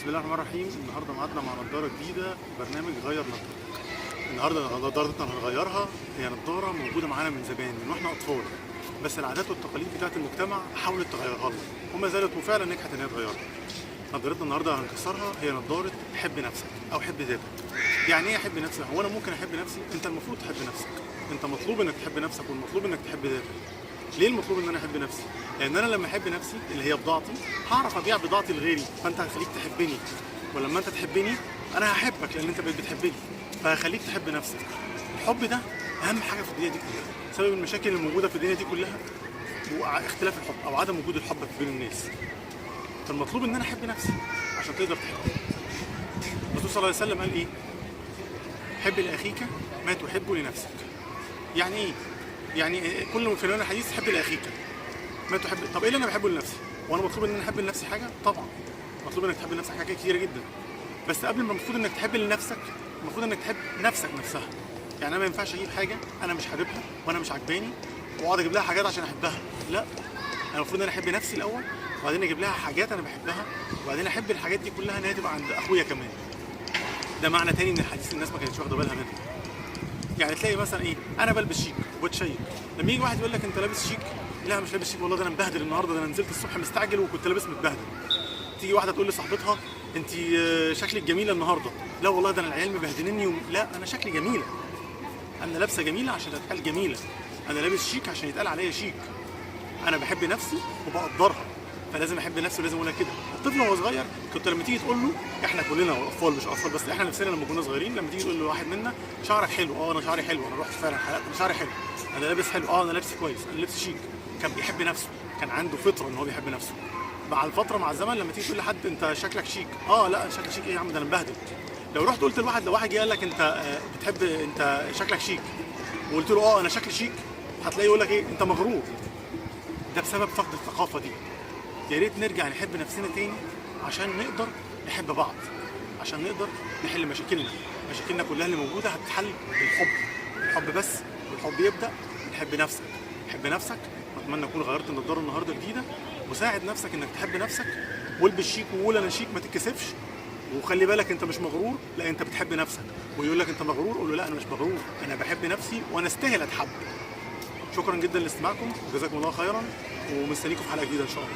بسم الله الرحمن الرحيم. النهارده ميعادنا مع نظاره جديدة، برنامج غير نظارتك. النهارده نظارتنا اللي هنغيرها هي نظاره موجودة معانا من زمان، من واحنا اطفال، بس العادات والتقاليد بتاعت المجتمع حاولت تغيرها لنا وما زالت، وفعلا نجحت ان هي تغيرها. نظارتنا النهارده هنكسرها هي نظاره حب نفسك او حب ذاتك. يعني ايه احب نفسي؟ هو انا ممكن احب نفسي؟ انت المفروض تحب نفسك، انت مطلوب انك تحب نفسك والمطلوب انك تحب ذاتك. ليه المطلوب ان انا احب نفسي؟ لان انا لما احب نفسي اللي هي بضاعتي هعرف ابيع بضاعتي لغيري، فانت هخليك تحبني، ولما انت تحبني انا هحبك لان انت بقيت بتحبني، فهخليك تحب نفسك. الحب ده اهم حاجة في الدنيا دي كلها. سبب المشاكل الموجودة في الدنيا دي كلها هو اختلاف الحب او عدم وجود الحب بين الناس. فالمطلوب ان انا احب نفسي عشان تقدر تحبني. الرسول صلى الله عليه وسلم قال ايه؟ حب لاخيك ما تحب لنفسك. يعني ايه؟ يعني كل في الحديث حب لاخيك ما تحب. طب ايه اللي انا بحبه لنفسي؟ وانا مطلوب ان انا احب لنفسي حاجة؟ طبعا مطلوب انك تحب لنفسك حاجات كتيرة جدا، بس قبل ما المفروض انك تحب لنفسك المفروض انك تحب نفسك نفسها. يعني انا ما ينفعش اجيب حاجة انا مش حاببها وانا مش عجباني واقعد اجيب لها حاجات عشان احبها. لا، انا المفروض ان انا احب نفسي الاول، وبعدين اجيب لها حاجات انا بحبها، وبعدين احب الحاجات دي كلها ان هي تبقى عند اخويا كمان. ده معنى تاني من الحديث الناس ما كانتش واخده بالها منه. يعني تلاقي مثلا ايه، انا بلبس شيك وبتشيك، لما يجي واحد يقول لك انت لابس شيك، لا مش لابس شيك والله، ده انا مبهدل النهارده، ده انا نزلت الصبح مستعجل وكنت لابس متبهدل. تيجي واحدة تقول لصاحبتها انت شكلك جميلة النهارده، لا والله ده انا العيال مبهدليني لا انا شكلي جميلة، انا لابسه جميلة عشان اتقال جميلة، انا لابس شيك عشان يتقال عليا شيك، انا بحب نفسي وبقدرها، فلازم احب نفسي ولازم اقولها كده. الطفل وهو صغير كنت لما تيجي تقول له، احنا كلنا اطفال مش اطفال بس، احنا نفسنا لما كنا صغيرين لما تيجي تقول لواحد منا شعرك حلو، اه انا شعري حلو، انا رحت فعلا حلقت، انا شعري حلو، انا لابس حلو، اه انا لابس كويس، انا لابس شيك. كان بيحب نفسه، كان عنده فطره ان هو بيحب نفسه. مع الفترة مع الزمن لما تيجي تقول لحد انت شكلك شيك، اه لا شكلك شيك ايه يا عم ده انا مبهدل. لو رحت قلت لواحد، لو واحد جه قال لك انت بتحب، انت شكلك شيك، وقلت له اه انا شكلي شيك، هتلاقيه يقول لك ايه، انت مغرور. ده بسبب فقد الثقافة دي. يا ريت نرجع نحب نفسنا تاني عشان نقدر نحب بعض، عشان نقدر نحل مشاكلنا. مشاكلنا كلها اللي موجودة هتتحل بالحب، الحب بس، والحب يبدا نحب نفسك. حب نفسك. واتمنى اكون غيرت النضارة النهارده جديدة، وساعد نفسك انك تحب نفسك، والبس شيك وقول انا شيك، ما تتكسفش، وخلي بالك انت مش مغرور، لا انت بتحب نفسك. ويقول لك انت مغرور، قول له لا انا مش مغرور، انا بحب نفسي وانا استاهل اتحب. شكرا جدا لاستماعكم وجزاكم الله خيرا، ومستنيكم في حلقة جديدة ان شاء الله.